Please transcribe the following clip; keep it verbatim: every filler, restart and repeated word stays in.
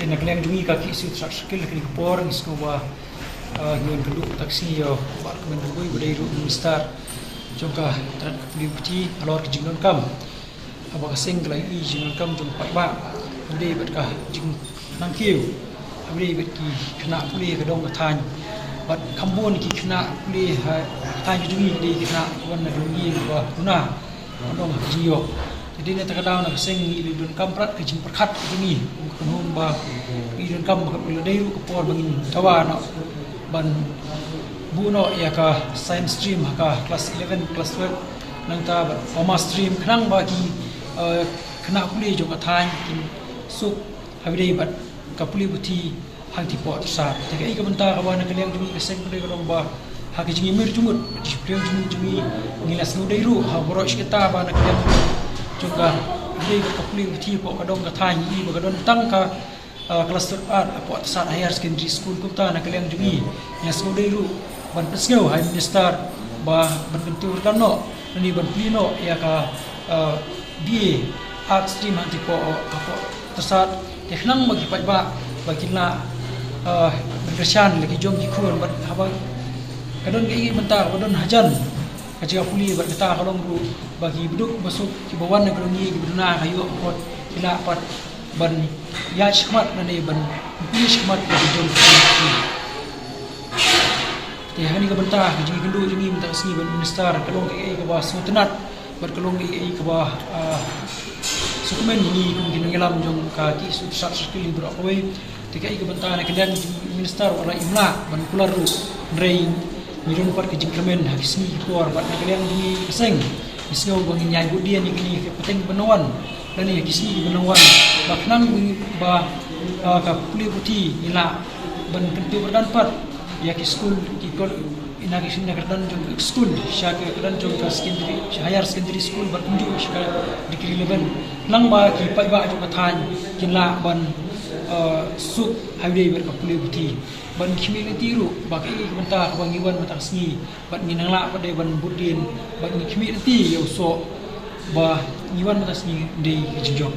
Na ka liang jong ngi ka KSU Thrad Circle, ha kane ka por ngi sngew ba, ah, ngi wan kynduh mynta ka sngi ïa u Bah Kmen Rymbui, ba dei ruh u Minister jong ka tnat ka pule puthi halor ka jingdonkam. Haba ka seng ka la ïohi ïa ka jingdonkam jong ki paidbah, haba dei bad ka jingkhnang kiew, haba dei bad ki khynnah pule ha ka dong ka thaiñ, bad kham bun ki khynnah pule ha ka thaiñ ka jong ngi ki dei ki khynnah kiba wan na ka longïing ba duna, ba dong ha ka jingïoh. Te dei na kata ka daw na ka seng ngi la donkam bad ka jingpyrkhat ka jong ngi, kum ka kynhun ba ngi donkam ba ka la dei ruh ka por ba ngin dawa noh ban buh noh ïa ka science stream ha ka class eleven, class twelve, nangta bad commerce stream, khnang ba ki, eh, khynnah pule jong ka thaiñ kin suk haba dei bad ka pule puthi hangtei hapoh tyrsad. Te kaei ka bynta kaba na ka liang jong ngi ka seng ka dei ka long ba ha ka jingïamir jingmut, ka jingpyrshang jingmut jong ngi, ngi la sngewdei ruh ha baroh shi katta ba na ka liang jong ka, dei ka pule puthi hapoh ka dong ka thaiñ ngi ba ka don tang ka, ah, class twelve art hapoh Tassad Higher Secondary School. Kumta na ka liang jong ngi ngi la sngewdei ruh ban pynsngew ha u Minister ba ban kyntiew kyrdan noh, lane ban plie noh ïa ka, ah, BA Art Stream hangtei hapoh, hapoh Tassad, te khnang ba ki paidbah ba kin lah, ah, ban kyrshan la ki jong ki khun, bad haba ka don kaei ka bynta ba don hajan ka jaka pule, bad kata ka long ruh ba ki baduk basuk kiba wan na ka longïing kiba duna ha ka ïoh ka kot ki lah pat ban ïaid shakhmat lane ban plie shakhmat la ki jong ki khun. Te ha kane ka bynta ka jingïakynduh jong ngi mynta ka sngi bad u Minister ka long kaei kaba sngewtynnat bad ka long kaei kaba, ah, sngewkmen ïa ngi kum ki nongïalam jong ka KSU Thrad Circle hi baroh kawei. Te kaei ka bynta na ka liang jong u Minister wat la im lah ban kular ruh, hynrei ngi don pat ka jingkyrmen ha ki sngi ki por, bad na ka liang jong ngi ka seng ngi sngew ba ngin ïai bud dien ïa kine ki pateng ban wan lane ha ki sngi ban wan, ba khnang ba, ah, ka pule puthi ngi lah ban kyntiew kyrdan pat ïa ki skul, ki kol, ïa ki, na ka kyrdan jong ka skul sha ka kyrdan jong ka secondary, sha higher secondary school, bad kumjuh sha ka degree eleven, khnang ba ki paidbah jong ka thaiñ kin lah ban, eh, suk haba dei bad ka pule puthi. Bad ngi khmih lynti ruh ba kaei ka bynta kaba ngi wan mynta ka sngi, bad ngi nang lah pat de ban bud dien, bad ngi khmih lynti ïa u soh ba ngi wan mynta ka sngi dei ka jingjop.